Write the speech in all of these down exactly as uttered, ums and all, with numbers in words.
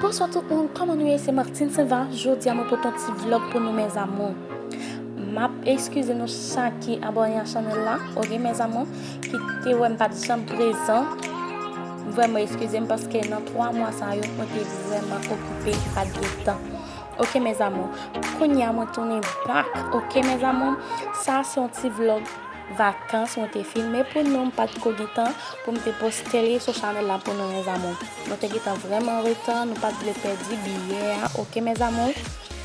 Bonswa tout moun, kòman nou ye? Se Martine Saint-Val. Jodi a mwen pote yon ti vlog pou nou, mes amours. M ap eskize nou chak ki abòne a chanèl la, oke, mes amours, ki te wè m pa t janm prezan. Vrèman eskize m paske nan twa mwa sa yo, mwen te vrèman okipe, pa t gen tan. Oke, mes amours, kounye a mwen tounen back, oke, mes amours. Sa se yon ti vlog vakans mwen te filme pou nou, m pa t ko gen tan pou m te poste li sou chanèl la pou nou, mes amours. Nou te gen tan vrèman anreta, nou pa t vle pèdi biyè a, oke, mes amours.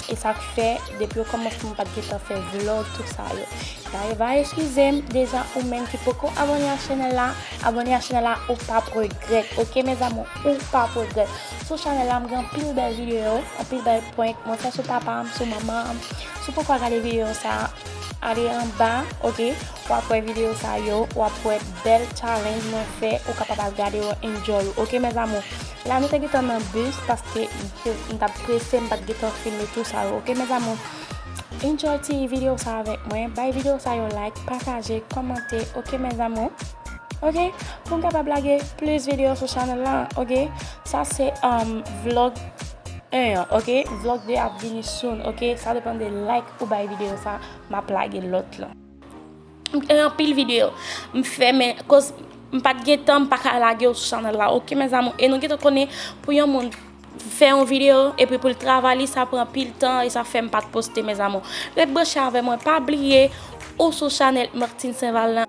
E sa k fè, depi okòmansman, m pa t gen tan fè vlog, tout sa yo. Dayè, va eskize m, deja ou menm ki poko abòne a chanèl la, abòne a chanèl la, ou p ap regrèt, oke, mes amours, ou p ap regrèt. Sou chanèl la, m gen anpil bèl videyo, anpil bèl prank mwen fè sou papa m, sou manman m. Si w poko gade videyo sa, ale anba, oke? W ap wè videyo sa yo, w ap wè bèl challenge mwen fè, ou kapab al gade yo, enjoy yo, oke, mes amours? La, nou te gentan nan bis, paske m te, m t ap prese, m pa t gentan filme tout sa yo, oke, mes amours? Enjoy ti videyo sa avèk mwen, bay videyo sa yo like, pataje, kòmante, oke, mes amours? Oke? Pou m kapab lage plis videyo sou chanèl la, oke? Sa se, um, vlog en an, oke? Vlog de ap vini soon, oke? Sa depann de like ou bay videyo sa, m ap lage lòt lan. M gen anpil videyo m fè, men koz m pa t gen tan, m pa ka lage yo sou chanèl la, oke, mes amours? E nou gentan konnen pou yon moun fè yon videyo, epi pou l travay li, sa pran anpil tan, e sa fè m pa t poste, mes amours. Ret branche avè mwen, pa bliye, ou sou chanèl Martine Saint-Val lan.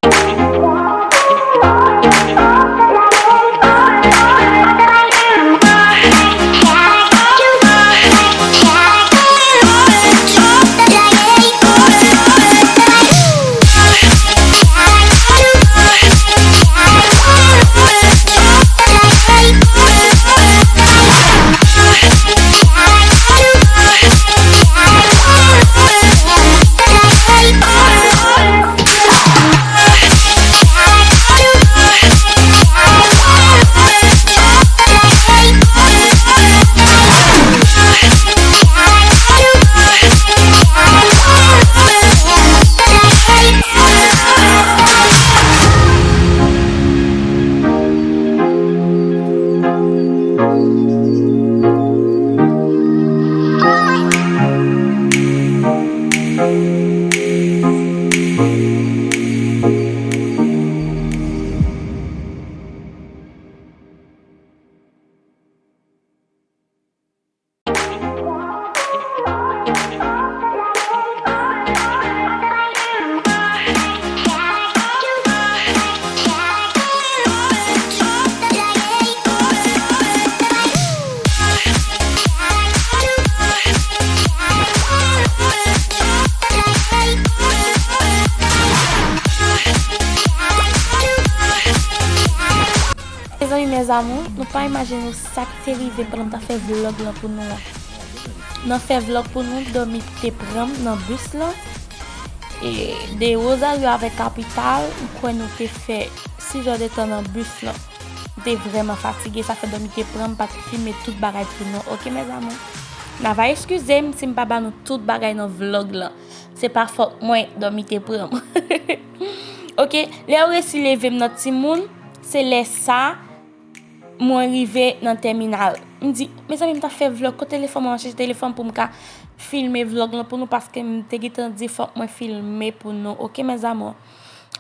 Mezanmi, mes amours, nou pa imajine nou sa k te rive pandan m t ap fè vlog lan pou nou an. Nan fè vlog pou nou, dòmi te pran m nan bis lan. E de Rosario avèk Kapital, m kwè nou te fè sis zè de tan nan bis lan. M te vrèman fatige, sa fè dòmi te pran m, pa t filme tout bagay pou nou. Oke, mes amours? N a va eskize m si m pa ba nou tout bagay nan vlog lan. Se pa fòt mwen, dòmi te pran m. Oke, lè yo resi leve m nan timoun, se lè sa mwen rive nan tèminal. M di, mezanmi, m t ap fè vlog, kote telefòn mwen? Mwen chèche telefòn pou m ka filme vlog lan pou nou, paske m te gentan di fòk mwen filme pou nou. Oke, mes amours?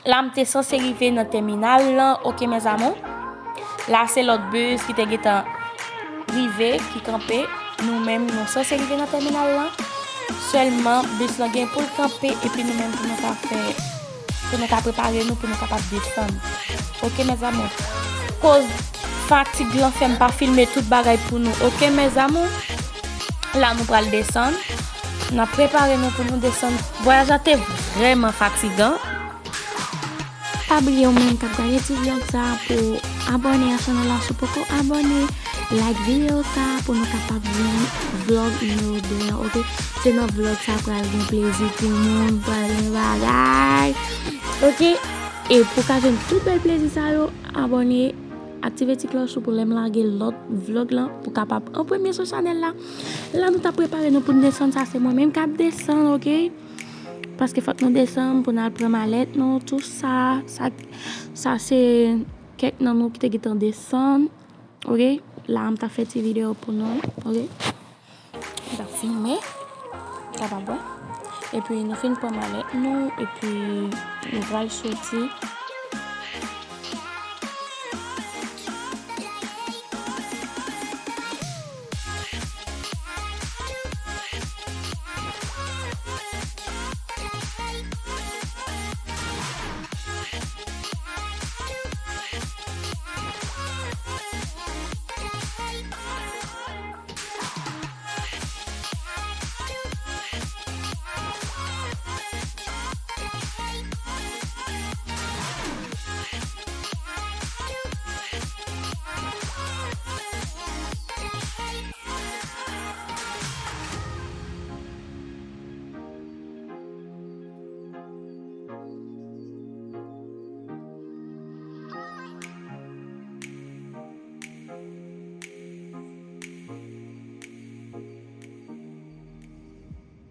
La, m te sanse rive nan tèminal lan, oke, mes amours? La, se lòt bis ki te gentan rive, ki kanpe. Nou menm, nou sanse rive nan tèminal lan. Sèlman, bis lan gen pou l kanpe, epi nou menm pou nou ka fè, pou nou ka prepare nou, pou nou kapab desann. Oke, mes amours? Koz fatig lan fè m pa filme tout bagay pou nou. Oke, mes amours? La, nou pral desann. N ap prepare nou pou nou desann. Vwayaj la te vrèman fatigan. Pa bliye ou menm k ap gade ti vlog sa pou abòne a chanèl la si w poko abòne. Like videyo sa pou nou kapab jwenn vlog nimewo de an, oke? Se nan vlog sa pral gen plezi timoun, pral gen bagay, oke? E pou ka jwenn tout bèl plezi sa yo, abòne, aktive ti klòch ou pou lè m lage lòt vlog lan pou kapab an premye sou chanèl la. La nou t ap prepare nou pou n desann, sa se mwen menm k ap desann, oke? Paske fòk nou desann pou n al pran malèt nou, tout sa. Sa, sa se kèk nan nou ki te gentan desann, oke? La, m ta fè ti videyo pou nou, ok? M ta filme, kapab wè. Epi, nou fin pran malèt nou, epi nou pral soti.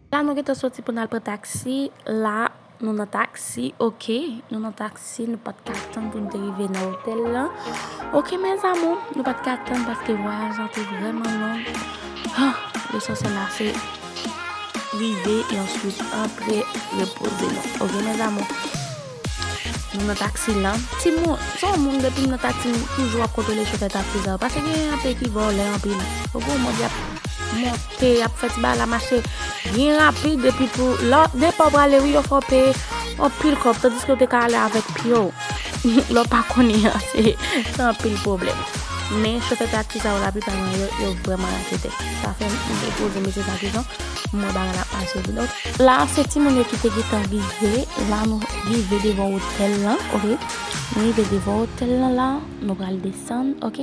La, nou gentan soti pou n al pran taksi. La, nou nan taksi, ok. Nou nan taksi, nou pa t ka tann pou n te rive nan otèl lan. Ok, mes amours, nou pa t ka tann paske vwayaj lan te vrèman long. Ah, lesansyèl la, se rive e answit antre repoze nou. Ok, mes amours. Nou nan taksi lan. Timoun, se yon moun depi m nan taksi, m toujou ap kontwole chofè taksi sa yo. Paske gen anpil ki vòlè anpil. Ou konprann, y ap monte, y ap fè ti bagay la mache byen rapid, epi pou lè depa w prale, wi, yo fè w peye anpil kòb, tandiske w te ka ale avèk pye w. Lè w pa konnen an, se, se anpil pwoblèm. Men chofè taksi sa yo, laplipa nan yo, yo vrèman raketè. Sa fè m depoze mesye sa kesyon. M wè bagay la ap mache byen. Donk, la, se timoun yo ki te gentan rive. La, nou rive devan otèl lan, ok? Nou rive devan otèl lan la, nou pral desann, ok?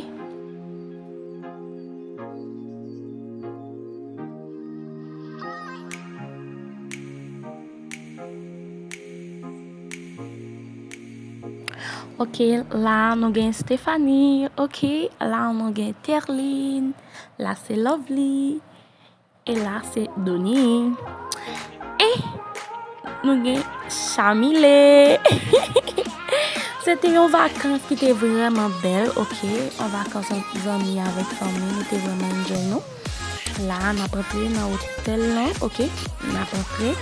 Ok, la, nou gen Stephanie, ok? La, nou gen Terline, la, se Lovely. E la, se Doni. E nou gen Chamile. Se te yon vakans ki te vrèman bèl, ok? Yon vakans ant zanmi avèk fanmi, nou te vrèman enjoy nou. La, n ap antre nan otèl lan, ok? N ap antre.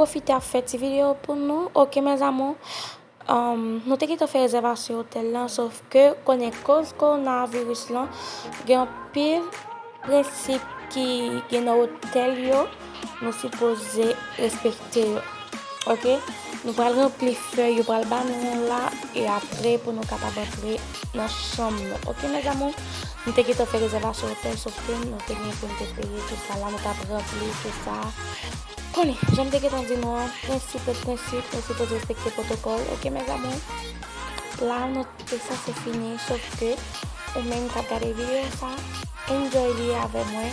Pwofite ap fè ti videyo pou nou. Ok, mes amours. Um, nou te gentan fè rezèvasyon otèl lan, sof ke konnen koz kowonaviris lan, gen anpil prensip ki gen nan otèl yo, nou sipoze respekte yo. Ok? Nou pral ranpli fèy, yo pral ba nou yon la, e apre pou nou kapab antre nan chanm nou. Ok, mes amours? Nou te gentan fè rezèvasyon otèl, sof ke nou te gen pou nou te peye tout sa la, nou t ap ranpli tout sa. Konnen, jan m te gentan di nou an, prensip ret prensip, nou sipoze respekte pwotokòl, ok, mes amours? La, nou te sanse fini, sof ke ou menm k ap gade videyo sa, enjoy li avè mwen,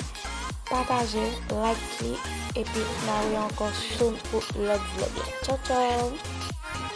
pataje l, like li, epi n a wè ankò soon pou lòt vlòg la. Tchaw, tchaw!